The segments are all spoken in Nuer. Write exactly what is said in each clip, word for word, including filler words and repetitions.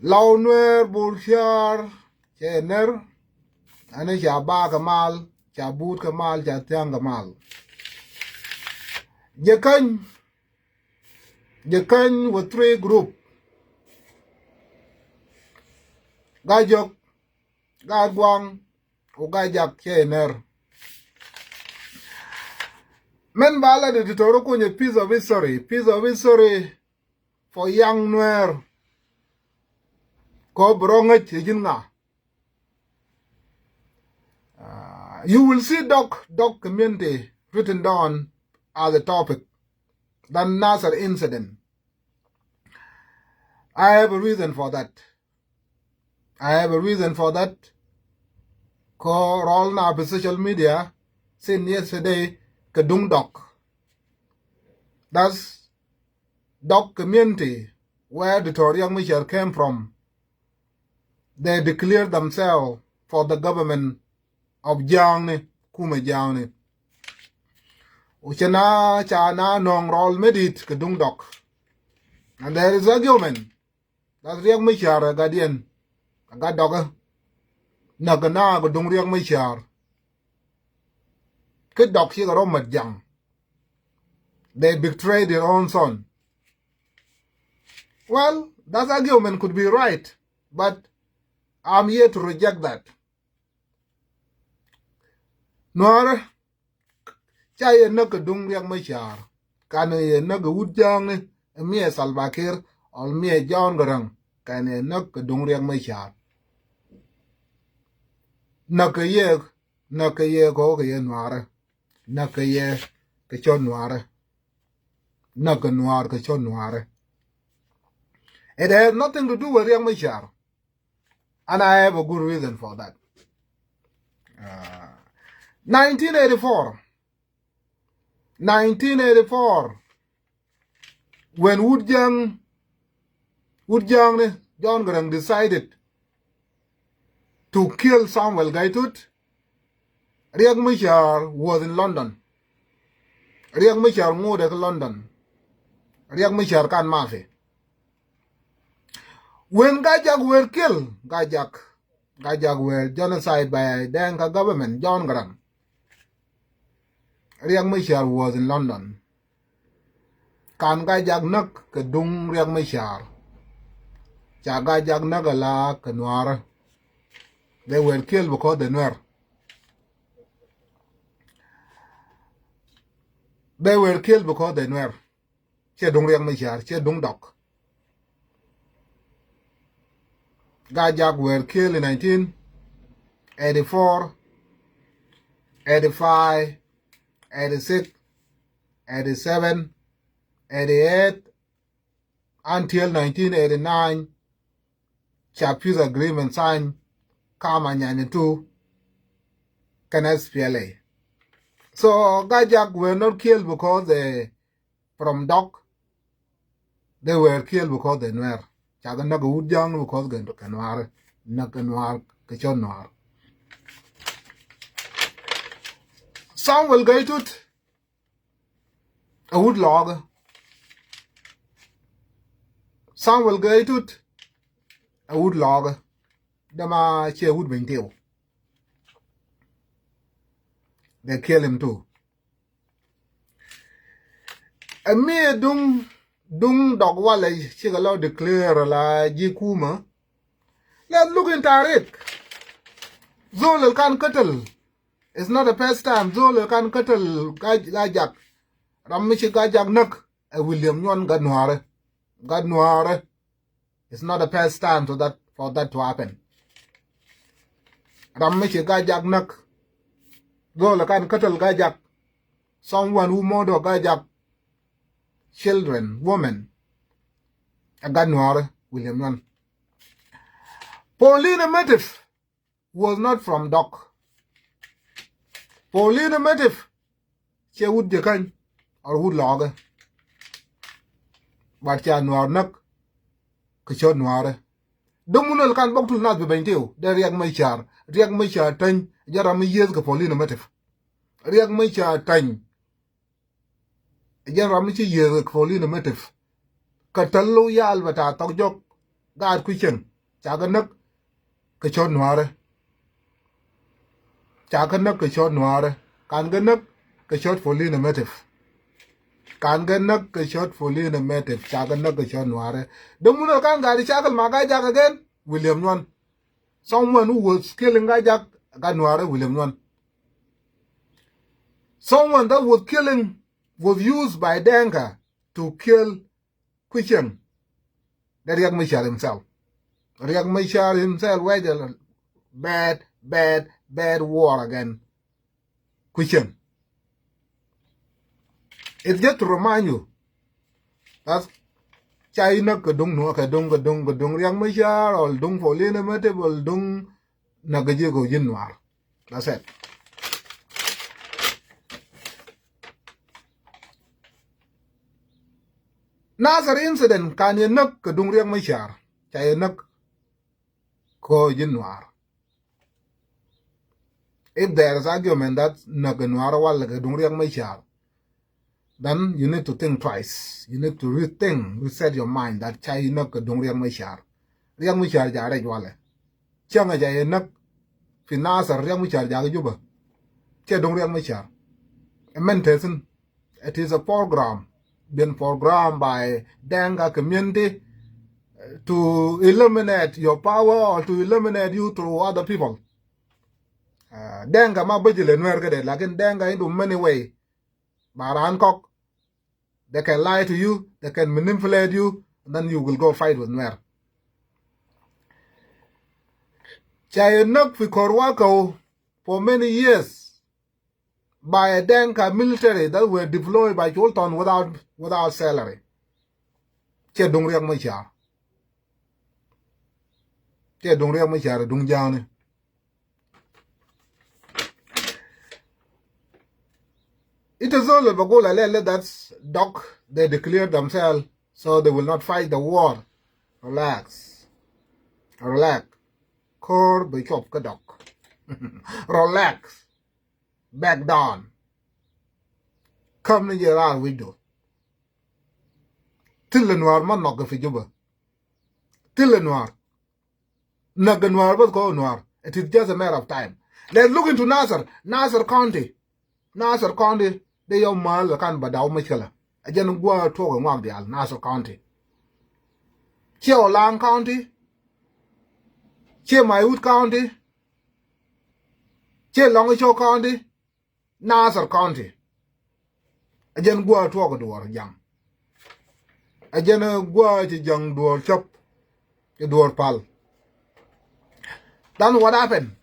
Law Nuɛɛr Bol Ciaar cɛ nɛr. Ani ca bak kɛ mal, ca but kɛ mal, ca thiaŋ kɛ mal. Jɛ käny, jɛ käny wä three group. Gaa Jɔk, Gaa Guaŋ, ku Gaa Jak cɛ nɛr. Mɛn ba la di ti tɔrɔ kunyɛ piece of history, piece of history for young Nuɛɛr. Kɔ bi rɔ ŋäc ɛ ji̱n ŋa. Uh, you will see Dok, Dok community written down as a topic. That Nasser incident. I have a reason for that. I have a reason for that. Kɔ rɔl na pi social media since yesterday kɛ duŋ Dok. That's Dok community where Doctor Riek Machar came from. They declare themselves for the government of Jaŋni, kumɛ Jaŋni. Ku cɛ na ca na nɔŋ rɔl mi dit kɛ duŋ Dok. And there is argument that Riek Machar ɛ gat yɛn, ɛ gat Dɔk ɛ. Näk kɛ na kɛ duŋ Riek Machar. Kä Dɔk cikɛ rɔ mät Jaŋ. They betray their own son. Well, that argument could be right, but I'm here to reject that. Nuäärä, ca yɛ näk kɛ duŋ Riek Machar. Kan yɛ näk kɛ wut Jaŋni, ɛ miɛ Salva Kiir, ɔl miɛ John Garang, kan yɛ näk kɛ duŋ Riek Machar. Näk kɛ yɛ, näk kɛ yɛ kɔ kɛ yɛ Nuäärä. Näk kɛ yɛ kɛ cɔ Nuäärä. Näk kɛ Nuäär kɛ cɔ Nuäärä. It has nothing to do with Riek Machar. And I have a good reason for that. Uh, nineteen eighty-four. Nineteen eighty-four. When Wut Jaŋ, Wut Jaŋni, John Garang decided to kill Samuel Gai Tut, Riek Machar was in London. Riek Machar ŋot ɛ kä London. Riek Machar kan mafi. When Gaa Jak were killed, Gaa Jak, Gaa Jak were genocide by Dinka government, John Garang. Riek Machar was in London. Kan Gaa Jak näk kɛ duŋ Riek Machar. Ca Gaa Jak näk ala kɛ Nuäärä. They were killed because they Nuer. They were killed because they Nuer. Ciɛ duŋ Riek Machar, ciɛ duŋ Dɔk. Gaa Jak were killed in nineteen eighty-four, eighty-five, eighty-six, eighty-seven, eighty-eight, until nineteen eighty-nine, ca peace agreement sign, kam Anyanya two kɛnɛ S P L A. So Gaa Jak were not killed because they from Dɔk. They were killed because they Nuer. Ca kɛ näk kɛ Wut Jaŋ because kɛ, kɛ Nuäär. Näk kɛ Nuäär, kɛ cɔ Nuäär. Samuel Gai Tut ɛ wut Lɔɔkä. Samuel Gai Tut ɛ wut Lɔɔkä. Däma ciɛ wut Bentiu. They kill him too. Ɛ mi duŋ, duŋ Dɔk walɛ cikɛ lɔ declare la ji̱ kumä. Let's look in tarik. Zol el kan katal. It's not the first time. Zol el kan katal Gaa, Gaa Jak. Ram mi ci Gaa Jak näk ɛ William Nyuɔn Gat Nuäärä. Gat Nuäärä. It's not the first time to that, for that to happen. Ram mi ci Gaa Jak näk. Zol el kan katal Gaa Jak. Someone who murder Gaa Jak children, women. Ɛ Gat Nuäärä, William Nyuɔn. Paulina Matip was not from Dɔk. Paulina Matip ciɛ wut Jɛ Käny or wut Lɔɔkä. But ca Nuäär näk kɛ cɔ Nuäärä. Dämunɛ kan bok tul nath bi Bentiu dee Riek Machar. Riek Machar Teny jɛ ram mi yieth kɛ Paulina Matip. Riek Machar Teny jɛn ram mi ci yieth kɛ Paulina Matip. Kä tɛl lo yal bɛ ta̱a̱ thɔk jɔk gaat kui̱ cieŋ. Ca kɛ näk kɛ ciöt Nuäärä. Ca kɛ näk kɛ ciöt Nuäärä. Kan kɛ näk kɛ ciöt Folina Matip. Kan kɛ näk kɛ ciöt Folina Matip. Ca kɛ näk kɛ ciöt Nuäärä. Dee mun ɛ kan gaat i̱ cakɛl ma Gaa-jaak again, William Nyuan. Someone who was killing Gaa-jaak, gat Nuäärä, William Nyuan. Someone that was killing, was used by Denka to kill Kucieŋ. Dee Riek Machar himself. Riek Machar himself waged a bad, bad, bad war against Kucieŋ. It's just to remind you that ca ji̱ näk kɛ duŋ Nuäär, kɛ duŋ, kɛ duŋ, kɛ duŋ Riek Machar, or duŋ Folina Matip, or duŋ näk kɛ ji̱ kɛ ji̱ Nuäär. That's it. Nasir incident, kan yɛ näk kɛ duŋ Riek Machar. Ca yɛ näk kɛ ji̱ Nuäär. If there is argument that näk kɛ Nuäär walɛ kɛ duŋ Riek Machar, then you need to think twice. You need to rethink, reset your mind that ca ji̱ näk kɛ duŋ Riek Machar. Riek Machar ca rɛc walɛ. Cäŋ ɛ ca yɛ näk fi Nasir, Riek Machar ca kɛ Juba. Ciɛ duŋ Riek Machar. Ɛ mɛn te thi̱n. It is a program been programmed by Denka community, uh, to eliminate your power or to eliminate you through other people. Uh, Denka ma bä ji̱ lɛ Nuɛr kädɛ, lakin Denka indu many way. Ba raan kɔk, they can lie to you, they can manipulate you, and then you will go fight with Nuer. Ca yɛ näk fi Korwa Kow for many years by a Denka military that were deployed by Chulton without, without salary. Ciɛ duŋ Riek Machar. Ciɛ duŋ Riek Machar, duŋ Ja̱a̱ŋni. It is all bagul alele that dog, they declare themselves, so they will not fight the war. Relax. Relax. Kor bi cuɔp kä dog. Relax. Back down. Käm ni jɛ raar wi̱cdu. Thilɛ Nuäär ma nhɔk kɛ fi Juba. Thilɛ Nuäär. Näk kɛ Nuäär bäth kɔ Nuäär. It is just a matter of time. Let's look into Nasir. Nasir County. Nasir County dee yɔm mal kan ba daw mushkila. A jɛn gua̱a̱ tuɔk ɛ ŋuak diaal Nasir County. Ciɛ Ulaŋ County. Ciɛ Maiwut County. Ciɛ Lɔŋcɔk County. Nasir County. A jɛn gua̱a̱ tuɔk ɛ duɔɔr jaŋ. A jɛn gua̱a̱ ci jaŋ duɔɔr cɔp. Ci duɔɔr pal. Then what happened?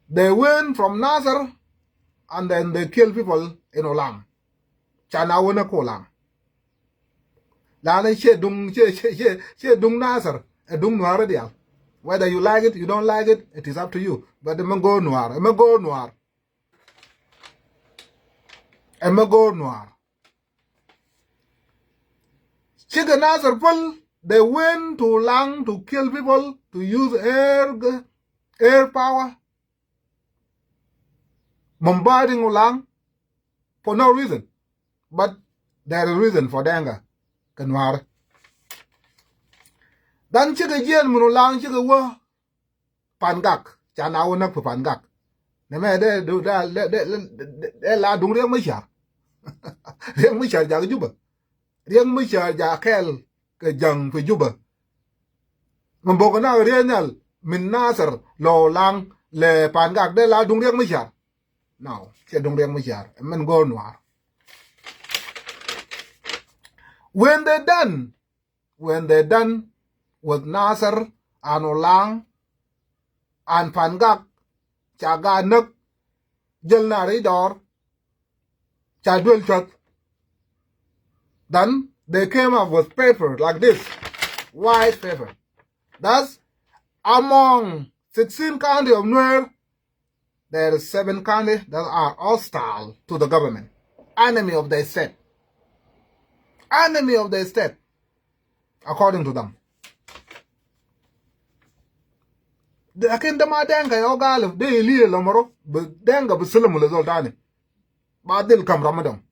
They went from Nasir and then they kill people in Ulaŋ. Ca na wä näk kä Ulaŋ. Lani ciɛ duŋ, ciɛ, ciɛ, ciɛ, ciɛ duŋ Nasir. Ɛ duŋ Nuäär diaal. Whether you like it, you don't like it, it is up to you. But ɛmɛ go̱o̱r Nuäär. Ɛmɛ go̱o̱r Nuäär. Ɛmɛ go̱o̱r Nuäär. Cikɛ Nasir päl, they went to Ulaŋ to kill people, to use air, air power, bombarding Ulaŋ for no reason. But there is reason for Denka kɛ Nuäär. Then cikɛ jiɛn min Ulaŋ cikɛ wä Pangak, ca na wä näk fi Pangak. Nɛmɛ dee, dee, dee la duŋ Riek Machar. Riek Machar jak Juba. Riek Machar jak kɛɛl kɛ jaŋ fi Juba. Mɛ bok na Riek Nyal min Nasir lɔ Ulaŋ lɛ Pangak dee la duŋ Riek Machar. No, ciɛ duŋ Riek Machar. Mɛn go̱o̱r Nuäär. When they done, when they done with Nasir and Ulaŋ and Pangak, ca gaat näk, jäl na ri dɔɔr, ca duel cuɔth. Then they came up with paper like this, white paper. That's among sixteen county of Nuer, there is seven county that are hostile to the government, enemy of the state. Enemy of the state, according to them. Lakin de ma Denka yɔ galif, de ili lomoro, bi Denka bi silamu le zol tani. Ba dil kam Ramadan.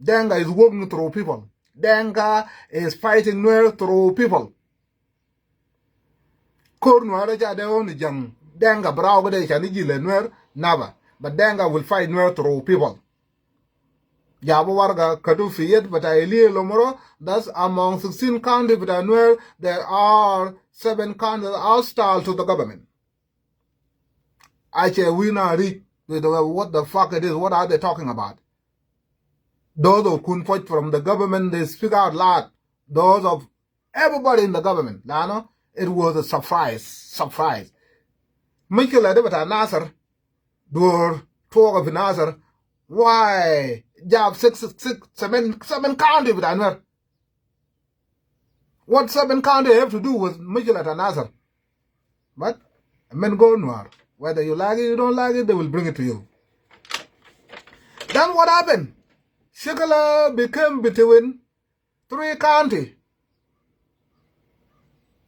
Denka is working through people. Denka is fighting Nuer through people. Kor Nuɛr ca dee ɣän ja̱ŋ Denga bi raw kɛ dee can i̱ ji̱ lɛ Nuɛr, never. But Denga will fight Nuɛr through people. Jabu warga kadu fi yet bita Elie Lomoro, that's among sixteen county bita Nuɛr, there are seven counties hostile to the government. Ache wina rich with the, what the fuck it is, what are they talking about? Those of Kun Puɔc from the government, they speak out loud. Those of everybody in the government, lano, it was a surprise, surprise. Mushkila de bita Nasir, duɔr tuɔk fi Nasir, why jab six, six, seven, seven county bita Nuɛr? What seven county have to do with mushkila ta Nasir? But men go Nuɛr. Whether you like it, you don't like it, they will bring it to you. Then what happened? Shikila became between three county.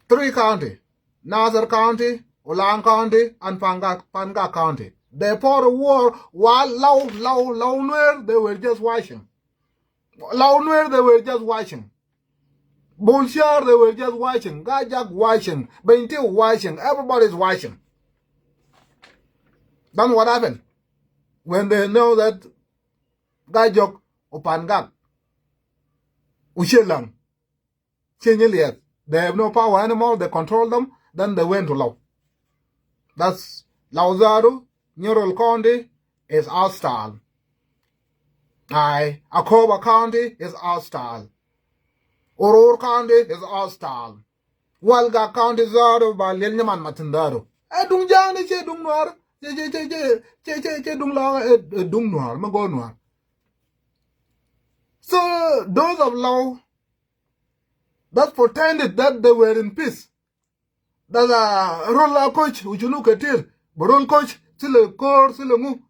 Three county. Nasir County, Ulang County, and Pangak, Pangak County. They fought a war while Lau, Lau, Lau Nuer, they were just watching. Lau Nuer, they were just watching. Bulshar, they were just watching. Gajak watching. Bentiu watching. Everybody is watching. Then what happened? When they know that Gajok, Upangak, Ushilang, Chinyiliet, they have no power anymore, they control them, then they went to Lau. That's Lau Zaru, Nyirol County is hostile. Ai, Akoba County is hostile. Urur County is hostile. Walgak County Zaru ba liel nyaman matin Zaru. E duŋ jaŋni che duŋ Nuɛr, che, che, che duŋ Lau, e, e duŋ Nuɛr, ma go Nuɛr. So those of Lau that pretended that they were in peace. That, uh, rol a koc, ucunu ketir, bi rol koc, thilɛ koor, thilɛ ŋu.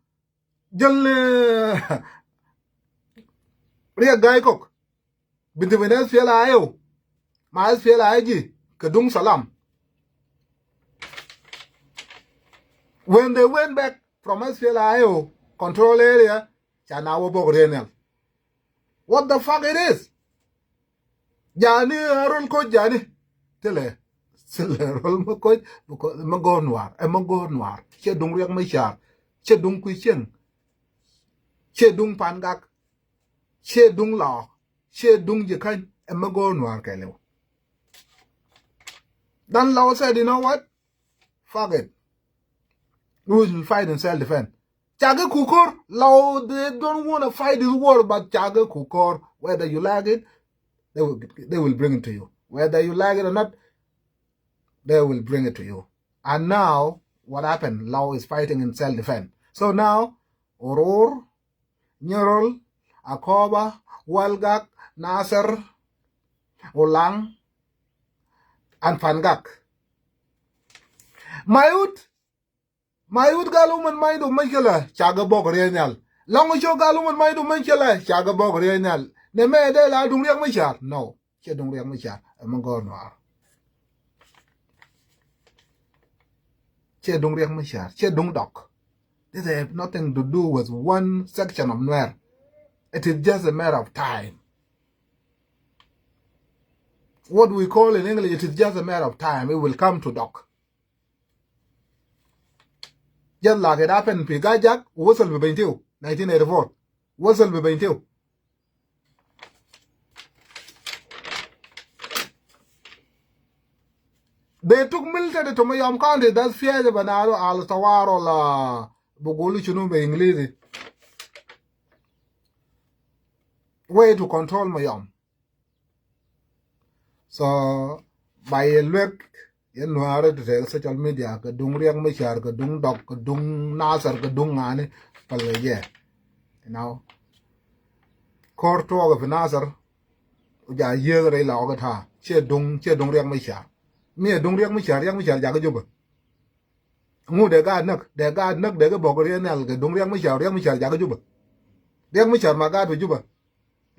Jɛl, eh, Riek Gai Kok. Binti bin S P L A I O. Ma S P L A I G, kɛ duŋ salam. When they went back from S P L A I O control area, ca na wä bok Riek Nial. What the fuck it is? Jani, a rol koc jani. Thilɛ, thilɛ rol ma koc, because ma go̱o̱r Nuäär, ɛ ma go̱o̱r Nuäär. Cɛ duŋ Riɛk Macar, cɛ duŋ Kui̱ Cieŋ, cɛ duŋ Pangak, cɛ duŋ Lɔɔk, cɛ duŋ Jikäny, ɛ ma go̱o̱r Nuäär kɛɛliw. Then Lɔɔk said, you know what? Fuck it. We will fight in self defense. Cakɛ kukor, Lɔɔk, they don't wanna fight this war, but cakɛ kukor. Whether you like it, they will, they will bring it to you. Whether you like it or not, they will bring it to you. And now, what happened? Lɔɔk is fighting in self defense. So now, Urur, Nyirol, Akoba, Walgak, Nasir, Ulang, and Pangak. Mayut, Mayut gal uman ma indu mushkila, cakɛ bok Riɛk Nial. Lɔŋ Cok gal uman ma indu mushkila, cakɛ bok Riɛk Nial. Nɛmɛ dee la duŋ Riɛk Macar? No, cɛ duŋ Riɛk Macar. Ɛ ma go̱o̱r Nuäär. Cɛ duŋ Riɛk Macar, cɛ duŋ Dɔk. This have nothing to do with one section of Nuer. It is just a matter of time. What we call in English, it is just a matter of time. It will come to Dɔk. Just like it happened fi Gajak, wasal bi Bentiu, nineteen eighty-four. Wasal bi Bentiu. They took military to Mayom County, that's Fiaja Banaro al Tawaro la bugulu shunu bi English. Way to control Mayom. So, ba yɛ luek, yɛ Nuäär ti te social media, kɛ duŋ Riɛk Macar, kɛ duŋ Dɔk, kɛ duŋ Nasir, kɛ duŋ ŋa̱ni, pal kɛ jɛ. You know. Ko̱r tuɔɔk fi Nasir, ku ja yieth rɛy Lɔɔk kä ta̱a̱, cɛ duŋ, cɛ duŋ Riɛk Macar. Mi ɛ duŋ Riɛk Macar, Riɛk Macar jakä Juba. Ŋu dee gaat näk, dee gaat näk, dee kɛ bok Riɛk Nial kɛ duŋ Riɛk Macar, Riɛk Macar jakä Juba. Riɛk Macar ma gaat fi Juba.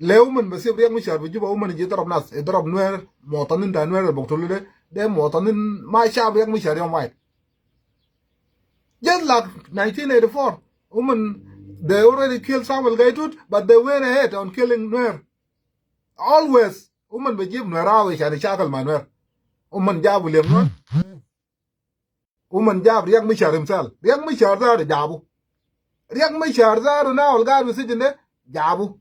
Leo uman bi sip Riɛk Macar fi Juba, uman ji̱ darab nas, idarab Nuer, muwatanin ta Nuer bok tulu de, de muwatanin ma shab Riɛk Macar yom wahid. Just like nineteen eighty-four, uman, they already killed Samuel Gai Tut, but they went ahead on killing Nuer. Always, uman bi jib Nuer awe shani shakal ma Nuer. Uman jabu lem Nuer. Uman jab Riek Machar himself. Riek Machar zaru jabu. Riek Machar zaru na ol gaid fi sijin de jabu.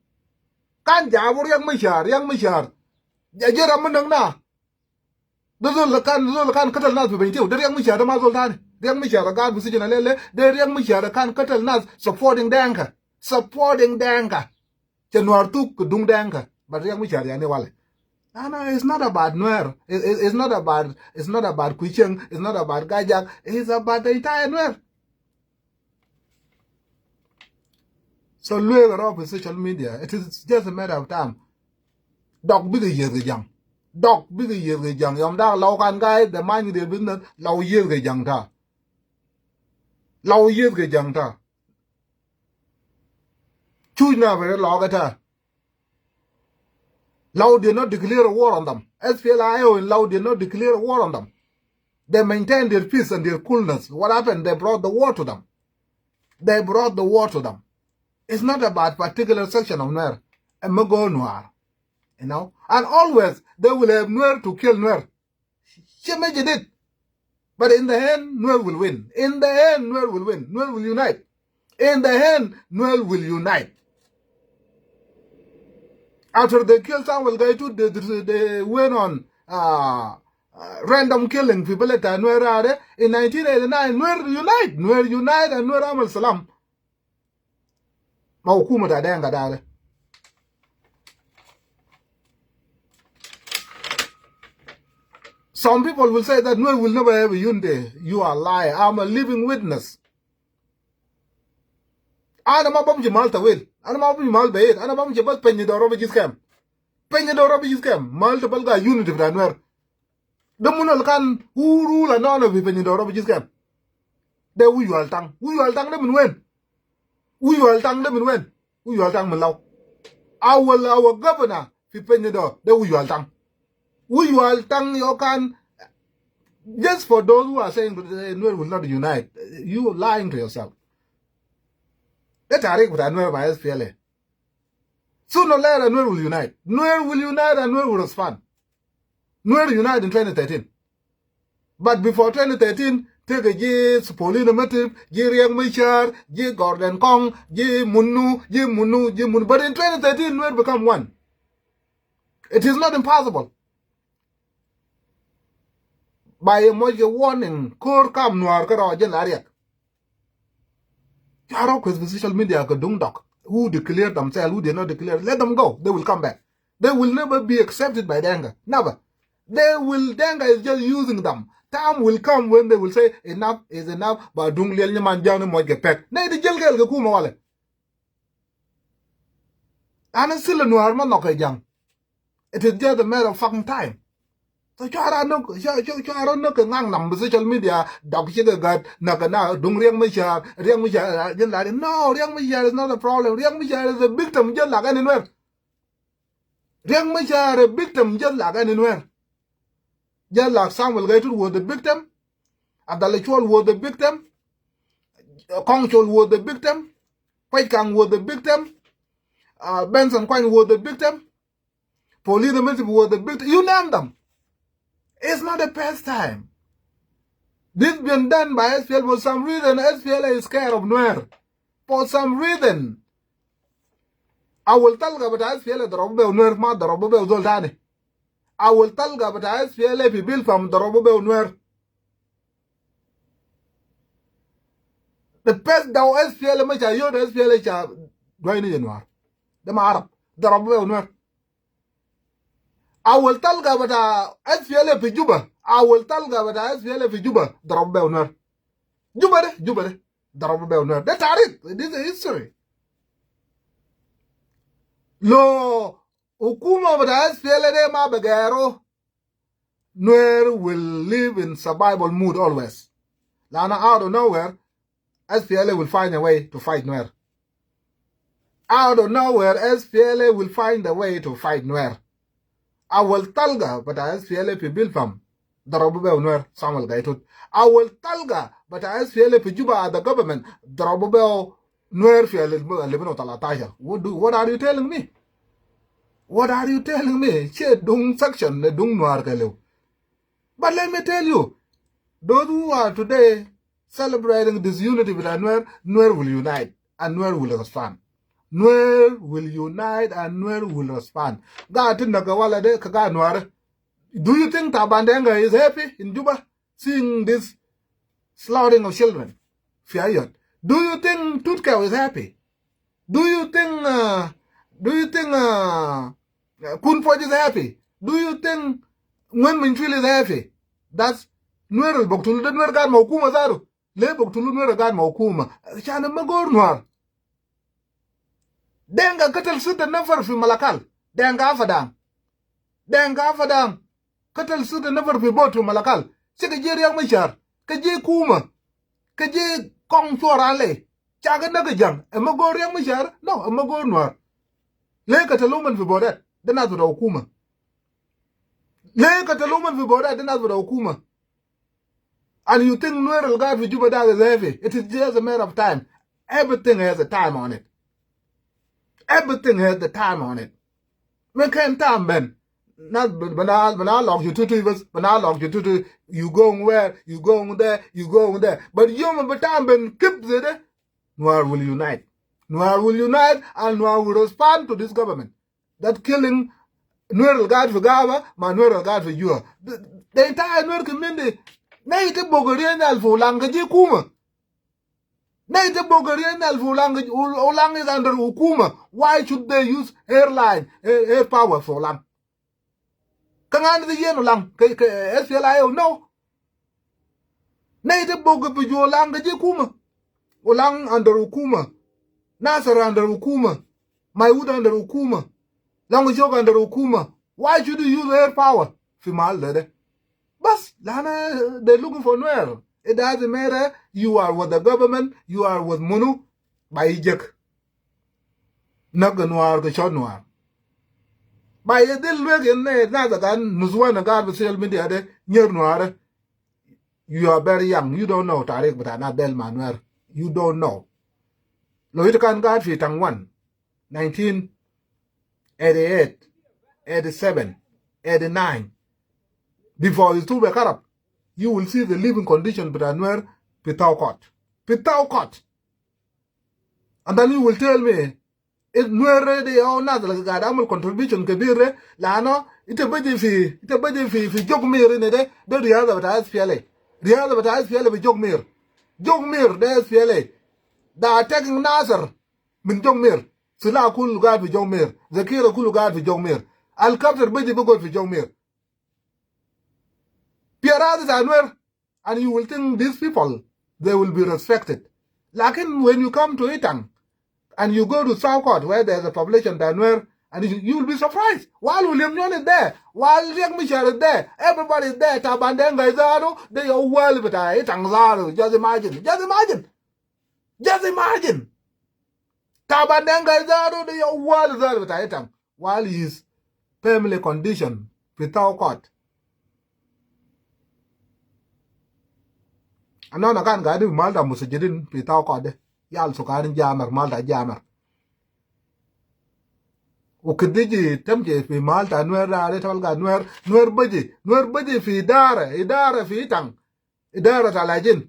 Kan jabu Riek Machar, Riek Machar. Ja jera mun nang na. De zol kan, zol kan katal nas fi Bentiu. De Riek Machar de ma zol tani. Riek Machar gaid fi sijin alele. De Riek Machar kan katal nas supporting Denka. Supporting Denka. Cɛ Nuɛr thuk kɛ duŋ Denka. But Riek Machar yani wale. No, no, it's not about Nuer. It, it, it's not about, it's not about Kuching. It's not about Gajak. It's about the entire Nuer. So lueek rɔ fi social media. It is just a matter of time. Dɔk bikɛ yieth kɛ jaŋ. Dɔk bikɛ yieth kɛ jaŋ. Yɔm dak law kan guy, the mind their business, law yieth kɛ jaŋ ta. Law yieth kɛ jaŋ ta. Cuc na bɛ lɔɔk ɛ ta. Law did not declare a war on them. S P L A I O in Law did not declare a war on them. They maintained their peace and their coolness. What happened? They brought the war to them. They brought the war to them. It's not about particular section of Nuer. Ɛ mi go̱o̱r Nuer. You know? And always, they will have Nuer to kill Nuer. She made it. But in the end, Nuer will win. In the end, Nuer will win. Nuer will unite. In the end, Nuer will unite. After they killed Samuel Gaitut, they, they, they went on, uh, uh, random killing fi beled ta Nuer are. In nineteen eighty-nine, Nuer unite. Nuer unite and Nuer amal salam. Ma hukuma ta Denka dare. Some people will say that Nuer will never have a unity. You are liar. I'm a living witness. Ana ma bamshi mahal tawil. Ana ma bamshi mahal beid. Ana bamshi bas Penyudo refugees camp. Penyudo refugees camp. Mahal ta balga unity bita Nuer. De munu al kan wu rule anɔnɔ fi Penyudo refugees camp. De Wiyual Tang. Wiyual Tang de min wen? Wiyual Tang de min wen? Wiyual Tang min Law. Our, our governor fi Penyudo de Wiyual Tang. Wiyual Tang yau kan, just for those who are saying that, uh, Nuer will not unite, uh, you are lying to yourself. De tarik bita Nuer ma S P L A. Sooner or later, Nuer will unite. Nuer will unite and Nuer will respond. Nuer unite in twenty thirteen. But before twenty thirteen, teke ji̱ Paulino Matip, ji̱ Riek Machar, ji̱ Gordon Kong, ji̱ munu, ji̱ munu, ji̱ munu. But in twenty thirteen, Nuer become one. It is not impossible. Ba yɛ moc kɛ warning, ko̱r kam Nuäär kärɔa jɛ la Riek. Cua rɔ kueth fi social media kɛ duŋ dɔk. Who declare themselves, who did not declare, let them go. They will come back. They will never be accepted by Denka. Never. They will, Denka is just using them. Time will come when they will say, "Enough is enough." Ba duŋ liɛl nyiman ja̱ŋ ni moc kɛ pɛk. Nɛy ti jiɛl kɛɛl kɛ kumɛ walɛ. Ana thilɛ Nuäär ma nhɔk kɛ ja̱ŋ. It is just a matter of fucking time. So cua rɔ nhɔk, cua, cua, cua rɔ nhɔk kɛ ŋaknam bi social media, dɔk cikɛ gat, nak kɛ na duŋ Riek Machar, Riek Machar, uh, jin la, no, Riek Machar is not a problem. Riek Machar is a victim, just like any Nuer. Riek Machar a victim, just like any Nuer. Just like Samuel Gaitut was the victim, Abdallah Chol was the victim, uh, Kong Chol was the victim, Kuec Kang was the victim, uh, Benson Kuany was the victim, Paulino Matip was the victim. You name them. It's not the first time. This been done by S P L A. For some reason, S P L A is scared of Nuer. For some reason, awal talga bita S P L A darabu be Nuer, ma darabu be zol tani. Awal talga bita S P L A fi Bilpam darabu be Nuer. The first daw S P L A ma ca yod S P L A ca dwayni jɛ Nuäär. De ma Arab. Darabu be Nuer. Awal talga bita S P L A fi Juba. Awal talga bita S P L A fi Juba darabu be Nuer. Juba de, Juba de. Darabu be Nuer. De tarik. This is history. Lo hukuma bita S P L A de ma be gairu, Nuer will live in survival mood always. Lana out of nowhere, S P L A will find a way to fight Nuer. Out of nowhere, S P L A will find a way to fight Nuer. Awal talga bita S P L A fi Bilpam darabu be Nuer, Samuel Gaitut. Awal talga bita S P L A fi Juba, the government, darabu be Nuer fi alibin wa talatashar. What do, what are you telling me? What are you telling me? Shei duŋ section le duŋ Nuäär kɛ liw. But let me tell you, Those who are today celebrating this unity with Nuer, Nuer will unite and Nuer will respond. Nuer will unite and Nuer will respond. Gaa ti näk walɛ de kɛ gaa Nuäärä. Do you think Taban Deng Gai is happy in Juba seeing this slaughtering of children? Fi Ayod. Do you think Tut Kɛw is happy? Do you think uh, do you think uh, uh, Kun Puɔc is happy? Do you think Nguyen Mintril is happy? That's Nuer al bok tulu de Nuer gaat ma hukuma zaru. Le bok tulu Nuer gaat ma hukuma. Shan ma goor Nuäär. Denga katal sita nafar fi Malakal. Denga Afadang. Denga Afadang. Katal sita nafar fi bot fi Malakal. Sika je Riek Machar. Ka je kuma. Ka je kɔŋ cuɔr an lei. Cakɛ näk ɛ ja̱ŋ. Ɛ ma goor Riek Machar? No, ɛ ma goor Nuäär. Lee katalu uman fi bodat. De nas bita hukuma. Lee katalu uman fi bodat. De nas bita hukuma. And you think Nuer al gaat fi Juba da is heavy? It is just a matter of time. Everything has a time on it. Everything has the time on it. Min kan time ben. Nas bina bina lɔk ju tutu bas, bina lɔk ju tutu. You going where? You going there? You going there? But yom bi time ben kip zede. Nuer will unite. Nuer will unite and Nuer will respond to this government that killing Nuer al gaat fi Gaba ma Nuer al gaat fi Juba. The, the entire Nuer community. Nai ti bogorian al fu langa ji kuma. Nai ti bogorian al fu langa, Ulaŋ is under hukuma. Why should they use airline, air, air power for Ulaŋ? Ka ŋa̱n ti yen Ulaŋ kɛ, kɛ S P L A I O? No. Nai ti bok bi ju Ulaŋ kɛ ji kuma. Ulaŋ under hukuma. Nasir under hukuma. Maiwut under hukuma. Lɔŋ Cok under hukuma. Why should you use air power fi mahal zede? Bas, lana they looking for Nuer. It doesn't matter you are with the government, you are with munu, ba yi jek. Näk Nuäär kɛ cɔt Nuäär. Ba yɛ dhil luek in nɛ nath agan nusuan agar bi social media de nyer Nuäärä. You are very young. You don't know tarik bita na del ma Nuer. You don't know. Lo ita kan gaat fi Taŋ one, nineteen eighty-eight, eighty-seven, eighty-nine. Before it's too karab, you will see the living condition bita Nuer fi Thau Court. Fi Thau Court. And then you will tell me, it Nuer de ya nas la gaid amul contribution kebir de, lano ita baji fi, ita baji fi, fi Jok Mir ine de, de riada bita S P L A. Riada bita S P L A bi Jok Mir. Jok Mir de S P L A. They are taking Nasir min Jok Mir. Sila kulu gaid fi Jok Mir. Zakira kulu gaid fi Jok Mir. Al kaptar baji bi gaid fi Jok Mir. Fi aradi ta Nuer. And you will think these people, they will be respected. Lakin when you come to Itang and you go to South Court where there's a population that Nuer, and you, you will be surprised. While William Nyon is there, while Riek Machar is there, everybody is there. Taban Deng Gai zaru, de ya wali bita Itang zaru. Just imagine, just imagine, just imagine. Taban Deng Gai zaru, de ya wali zaru bita Itang. While his family condition fi Thau Court. Anina kan gaid fi mahal ta musajidin fi Thau Court de. Yal sukar jamar, mahal ta jamar. Ukidiji temje fi mahal ta Nuer da, de talga Nuer, Nuer baji, Nuer baji fi idara, idara fi Itang. Idara ta lajin.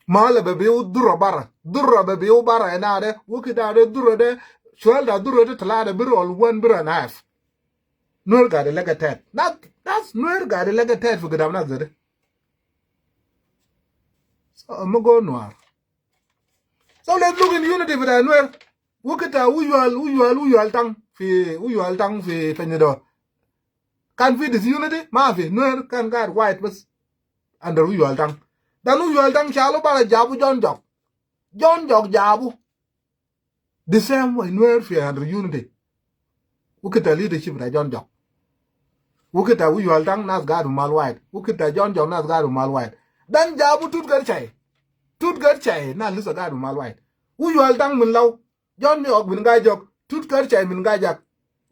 Mahal be biu dura bara. Dura be biu bara ina de. Wukit da de dura de. Shual da dura de talata bira wal wan bira naf. Nuer gaid lege tet. Nas, nas Nuer gaid lege tet fi gidam nas de. So, ma goor Nuer. So let's look in unity bita Nuer. Wukit ta Uyual, Uyual, Uyual Taŋ fi, Uyual Taŋ fi Penyudo. Kan fi disunity? Ma fi. Nuer kan gaid white bas under Uyual Taŋ. Dan Uyual Taŋ shalu bara jabu John Jok. John Jok jabu. The same way Nuer fi under unity. Wukit ta leadership ta John Jok. Wukit ta Uyual Taŋ nas gaid fi mahal wahid. Wukit ta John Jok nas gaid fi mahal wahid. Dan jabu Tut Gatchai. Tut Gatchai nas lisa gaid fi mahal wahid. Uyual Taŋ min Lau. John Jok min Gai Jok, Tut Gatchai min Gai Jak.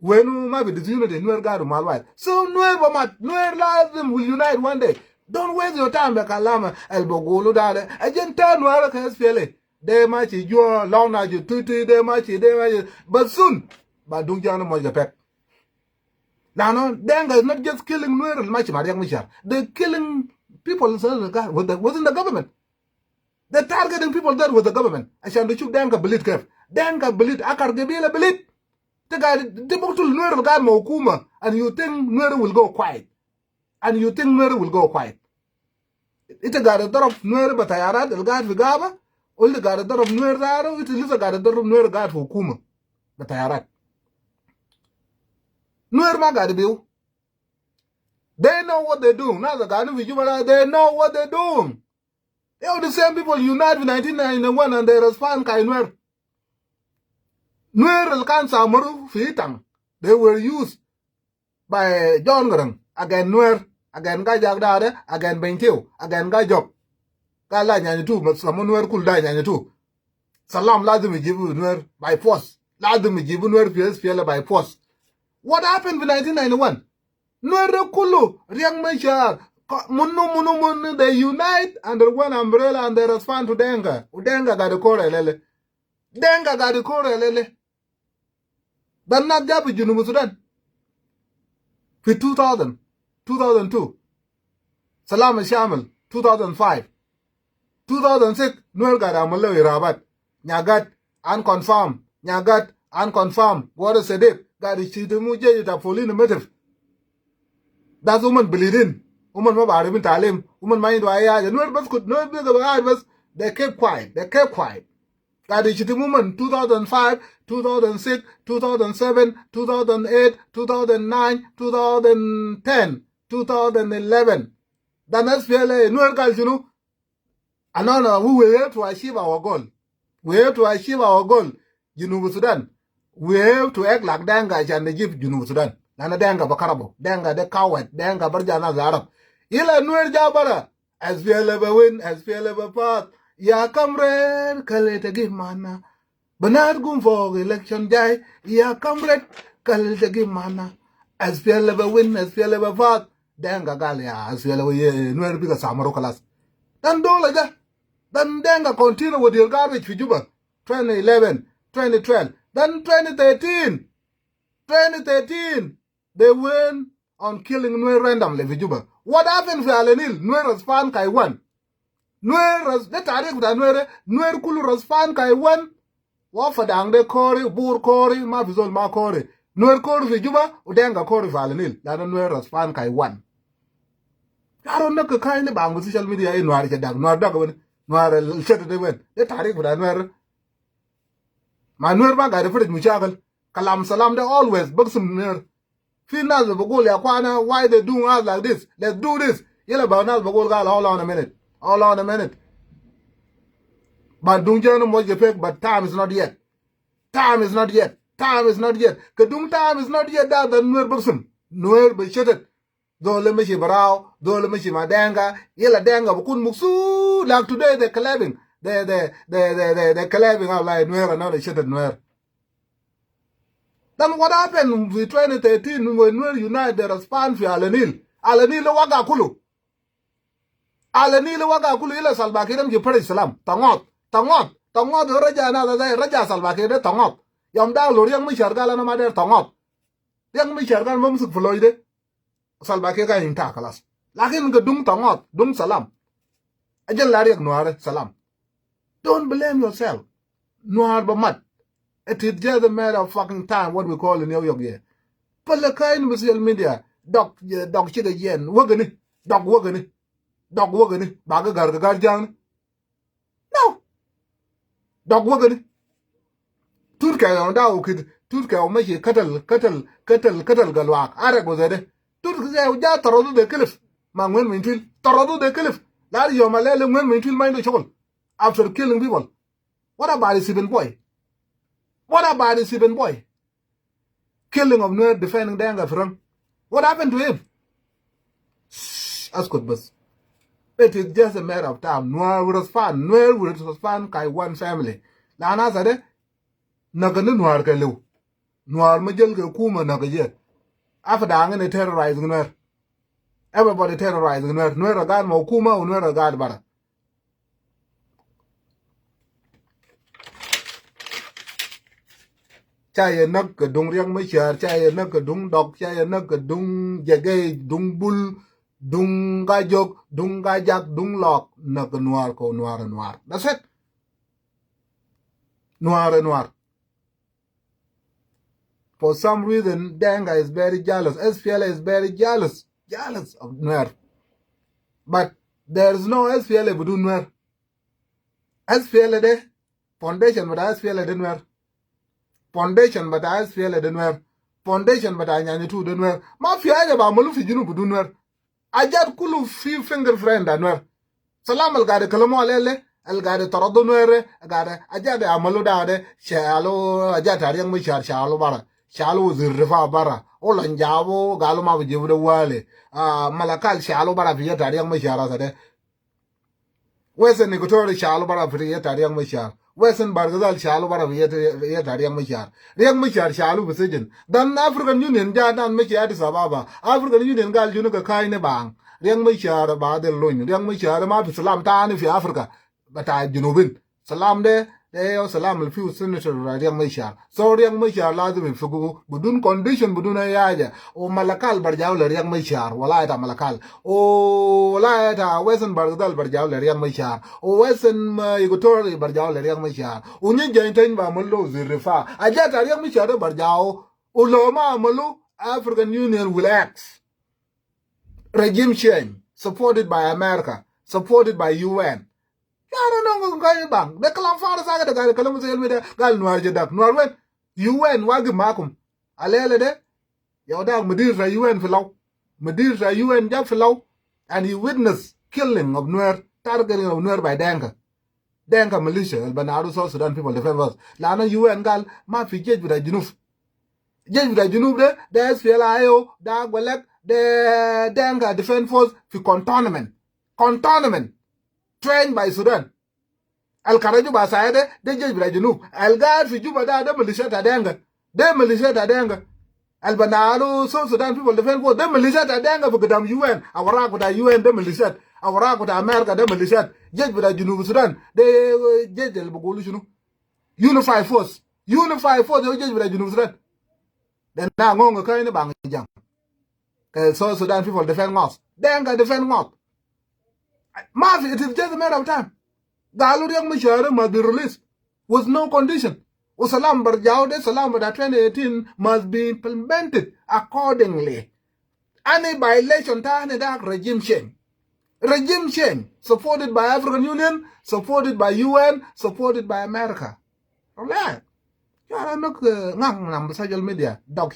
Wenu ma fi disunity, Nuer gaid fi mahal wahid. So Nuer ba mat, Nuer lazim will unite one day. Don't waste your time be kalama el bagulu da de. Ajen ta Nuer ka S P L A. De ma ci juo, long na ju tutu, de ma ci, de ma ci. But soon, ba dung jana moj ga pek. Lano, Denga is not just killing Nuer al mashi ma Riek Machar. They killing people within the, within the government. They're targeting people that with the government. Ashan to shoot Denka Belit kef. Denka Belit, akar gebila Belit. Te gari, te buktul Nuer al gari ma hukuma, and you think Nuer will go quiet. And you think Nuer will go quiet. Ita gari darab Nuer ba tayarat al gari fi Gaba, ul gari darab Nuer daro, ita lisa gari darab Nuer gari fi hukuma ba tayarat. Nuer ma gari biu. They know what they're doing. Now the gari fi Juba, they know what they're doing. They are the same people unite in nineteen ninety-one and they respond kai Nuer. Nuer al kan samaru fi Itang. They were used by John Garang again Nuer, again Gajak Dade, again Bentiu, again Gajok. Gala nyanya tu, but some Nuer kul da nyanya tu. Salam lazim ijibu Nuer by force. Lazim ijibu Nuer P S P L by force. What happened in nineteen ninety-one? Nuer de kulu, Riang Machar, munu, munu, munu, they unite under one umbrella and they respond to Denga. Udenga gadi kore lele. Denga gadi kore lele. Dan nas jabu Junub Sudan. Fi two thousand, two thousand two. Salam Shamil, two thousand five. Two thousand six, Nuer gadi amul irabat. Nyagat, unconfirmed. Nyagat, unconfirmed. Gwada Sadiq, gadi shitimu jeji ta polin metif. Das uman bilidin. Uman ma baribin talim. Uman ma indu ayaja. Nuer bas kut, Nuer bas, bas, they keep quiet. They keep quiet. Gadi shitimu uman two thousand five, two thousand six, two thousand seven, two thousand eight, two thousand nine, two thousand ten, two thousand eleven. Dan S P L A, Nuer gal shunu? Anana, we, we have to achieve our goal. We have to achieve our goal. Junub Sudan. We have to act like Denga ashan najib Junub Sudan. Lana Denga bakarabu. Denga de coward. Denga barja nas Arab. Ila Nuer jabara. S P L A ba win, S P L A ba pass. Ya kamren, kale tagi mana. Banar gum fog election jai. Ya kamren, kale tagi mana. S P L A ba win, S P L A ba pass. Denga gal ya, S P L A ba ye, Nuer biga samaru kalas. Dan dola ja. Dan Denga continue with your garbage fi Juba. Twenty eleven, twenty twelve. Then twenty thirteen. Twenty thirteen, they went on killing Nuer randomly fi Juba. What happened fi Alanil? Nuer respond kai wan. Nuer res-, de tarik bita Nuer, Nuer kulu respond kai wan. Wa Fadang de kori, Bur kori, ma fi zol ma kori. Nuer kori fi Juba, u Denga kori fi Alanil. Lana Nuer respond kai wan. Yaro nak kai ni bang social media, eh, Nuer ce dag, Nuer dag wen. Nuer el chet de wen. De tarik bita Nuer. Ma Nuer ma gadi fridge mushakil. Kalam salam de always baksum Nuer. Fi nas bagul ya kwana, why they doing us like this? Let's do this. Yala ba nas bagul gal, hold on a minute. Hold on a minute. But dung jenu moj ke pek, but time is not yet. Time is not yet. Time is not yet. Ke dung time is not yet da, da Nuer baksum. Nuer be shetet. Zol mashi barau, zol mashi ma Denga, yala Denga bukun muksu, like today they clapping, they, they, they, they, they, they clapping out like Nuer and not a shit at Nuer. Then what happened with twenty thirteen when Nuer Unite, they respond fi Alanil? Alanil waga kulu. Alanil waga kulu ila Salva Kiir mji pare salam. Tangot, tangot, tangot, raja na da, raja Salva Kiir de tangot. Yom da lo Riang Machar gal ana ma der tangot. Riang Machar gal ma musuk fi loj de. Salva Kiir kan inta kalas. Lakin ke dung tangot, dung salam. Ajal la riak Nuer salam. Don't blame yourself. Nuer ba mat. It is just a matter of fucking time, what we call in New York here. Pala kain social media, dog, dog chiga yen, wagani, dog wagani, dog wagani, baga gar gar jang. No. Dog wagani. Tut kɛ yɔn da wä kit, tut kɛ wä mashi katal, katal, katal, katal galwak. Arek wä zede. Tut kɛ wä ja tɔrɔdu de kilif. Ma Ŋuɛn Mɛn Tuil. Tɔrɔdu de kilif. Lar yɔm a lɛl Ŋuɛn Mɛn Tuil ma indu shugul. After killing people. What about the Stephen Boy? What about the Stephen Boy? Killing of Nuer defending Denga Firang. What happened to him? Shh, askut bas. It is just a matter of time. Nuer will respond. Nuer will respond kai one family. La nasa de, naka ni Nuer ke liu. Nuer ma jel ke kuma naka je. Afa da ngene terrorizing Nuer. Everybody terrorizing Nuer. Nuer a gad ma hukuma u Nuer a gad bara. Ca yɛ näk kɛ duŋ Riɛk Machar, ca yɛ näk kɛ duŋ Dɔk, ca yɛ näk kɛ duŋ Jɛgɛy, duŋ Bul, Duŋ Gajok, duŋ Gajak, duŋ Lɔk, näk Nuäär kɛ Nuäär, Nuäär. That's it. Nuäär, Nuäär. For some reason, Denka is very jealous. S P L A is very jealous, jealous of Nuer. But there is no S P L A بدون Nuer. S P L A de, foundation بتاع S P L A de Nuer. Foundation بتاع S P L A de Nuer. Foundation بتاع Anyanya two de Nuer. ما في حاجة بعملوه في جنوب بدون Nuer. حاجات كله في fingerprint بتاع Nuer. سلام ال قاعد يتكلموا عليه ليه؟ ال قاعد يطردوا Nuer، قاعد حاجات عملوا ده، ده شالوا حاجات بتاع ريك مشار، شالوا برا، شالوا وزير الدفاع برا، ولن جابوا قالوا ما بيجيبوا ده والي. آه، ملكال شالوا برا في حاجات بتاع ريك مشار هسه ده. Western Equatoria شالوا برا في حاجات بتاع ريك مشار. Western Bahr el Ghazal شالوا برا في حاجات، حاجات بتاع ريك مشار. ريك مشار شالوا في سجن. Then African Union جا ناس مشي Addis Ababa. African Union قال شنو؟ كاكاي نبان. ريك مشار بعد اللون. ريك مشار ما في سلام تاني في أفريقيا بتاع الجنوبين. سلام ده، ده هو سلام اللي فيه senator ريك مشار. So ريك مشار لازم يفكوا بدون condition، بدون أي حاجة. وملكال برجعوا لريك مشار، ولاية بتاع ملكال. ولاية بتاع Western Bahr el Ghazal برجعوا لريك مشار. وويسترن إيكواتوريا برجعوا لريك مشار. ونيجي تاني بعملوا وزير الدفاع. حاجات بتاع ريك مشار ده برجعوا. ولو ما عملوا، African Union will act. Regime change, supported by America, supported by U N. يا رب نونغ كاي بان. ده كلام فارغ ساكت، ده قاعد يتكلم في social media. قال نوار جدك. نوار وين؟ U N واقف معاكم. الليلة ده، يا وداك مدير بتاع U N في لو. مدير بتاع U N جا في لو. And he witness killing of Nuer, targeting of Nuer by Dinka. Dinka militia, ال بنادو South Sudan People Defense Force. لأنه U N قال ما في جيش بتاع جنوب. جيش بتاع جنوب ده، ده S P L A I O، ده أقول لك، ده Dinka Defense Force في cantonment. Cantonment. Trained by Sudan. ال خرجوا بعصاية ده، ده جيش بتاع جنوب. ال قاعد في جوبا ده، ده ميليشيا بتاع دينكا. ده ميليشيا بتاع دينكا. ال بنادو South Sudan People Defense Force، ده ميليشيا بتاع دينكا في قدام U N. أوراق بتاع U N ده ميليشيا. أوراق بتاع أمريكا ده ميليشيا. جيش بتاع جنوب السودان ده جيش اللي بيقولوا شنو؟ Unified Force. Unified Force هو جيش بتاع جنوب السودان. Dee na ŋo̱o̱ŋ kä in baŋ jaŋ. Kɛ South Sudan People Defense ŋɔth. Dee ŋa defense ŋɔth. Ma fi, it is just a matter of time. Galu Riek Machar must be released with no condition. Wa salam barjao de, salam bita twenty eighteen must be implemented accordingly. Any violation tani, dak regime change. Regime change supported by African Union, supported by U N, supported by America. Relax. Yara nok, eh, ŋaŋ nam social media, dog